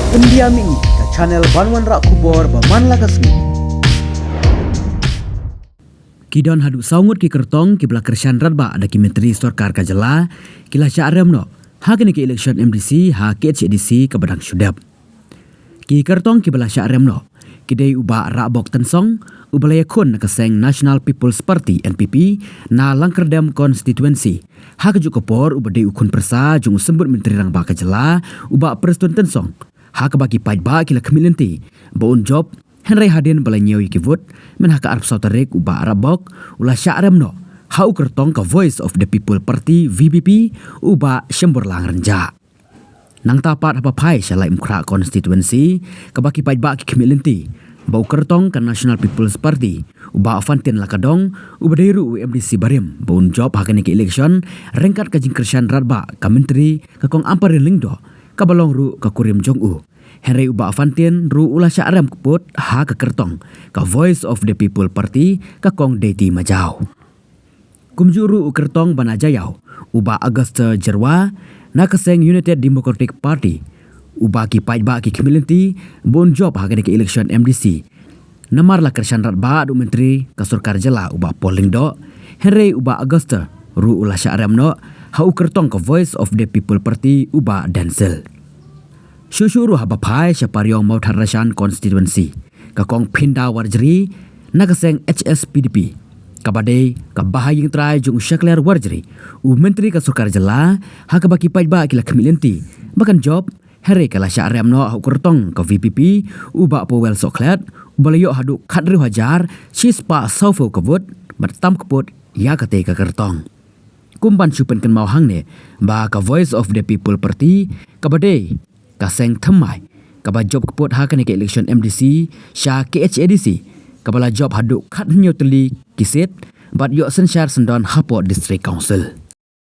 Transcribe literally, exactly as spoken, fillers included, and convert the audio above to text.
India Mini, ka channel ban wanrah khubor ba man la ka sngi. Ki don haduh saw ngut ki kyrtong kiba la kyrshan radbah da ki myntri sorkar ka jylla, ki la shah rem noh ha kane ka election M D C ha K H A D C kaba dang shu dep. Ki kyrtong kiba la shah rem noh ki dei u Bah Rahbok Tynsong, uba la ïakhun na ka seng National People's Party, N P P, na Langkyrdem constituency. Ha kajuh ka por uba dei u khun pyrsa jong u symbud myntri rangbah ka jylla, u Bah Prestone Tynsong, ha kaba ki paidbah ki la khmih lynti ba un jop, hynrei hadien ba la ñiew ïa ki vote mynha ka arphew saw tarik, u Bah Rahbok u la shah rem noh ha u kyrtong ka Voice of the People Party, V P P, u Bah Shemborlang Rynjah. Nangta pat, haba phai sha Laitumkhrah constituency, kaba ki paidbah ki khmih lynti ba u kyrtong ka National People's Party, u Bah Fantin Lakadong, uba dei ruh u M D C barim, ba un jop ha kane ka election ryngkat ka jingkyrshan radbah ka myntri, ka Kong Ampareen Lyngdoh, kaba long ruh ka kurim jong u. Hynrei u Bah Fantin ruh u la shah rem kput ha ka kyrtong ka Voice of the People Party, ka Kong Deiti Majaw. Kumjuh ruh u kyrtong ba na Jaïaw, u Bah Auguste Jyrwa, na ka seng United Democratic Party, uba ki paidbah ki khmih lynti ba un jop ha kane ka election M D C, namar la kyrshan radbah da u myntri ka sorkar jylla, u Bah Paul Lyngdoh. Hynrei u Bah Auguste ruh u la shah rem noh ha u kyrtong ka Voice of the People Party, u Bah Denzil. Shuh shuh ruh, haba phai sha Pariong Mawthadraishan constituency, ka Kong Phinda Warjri, na ka seng H S P D P, kaba dei ka bahaïing trai jong u Shakliar Warjri, u myntri ka sorkar jylla, ha kaba ki paidbah ki la khmih lynti ba kan jop, hynrei ka la shah rem noh ha u kyrtong ka V P P, u Bah Powell Sohkhlet, uba la ïoh haduh khathynriew hajar shispah sawphew ka vote, bad tam kput ïa katei ka kyrtong. Kum ban shu pynkynmaw hangne ba ka Voice of the People Party, kaba dei ka seng thymmai kaba jop kput ha kane ka election M D C sha K H A D C, kaba la jop haduh khathynñiew tylli ki seat bad ïoh synshar syndon hapoh District Council.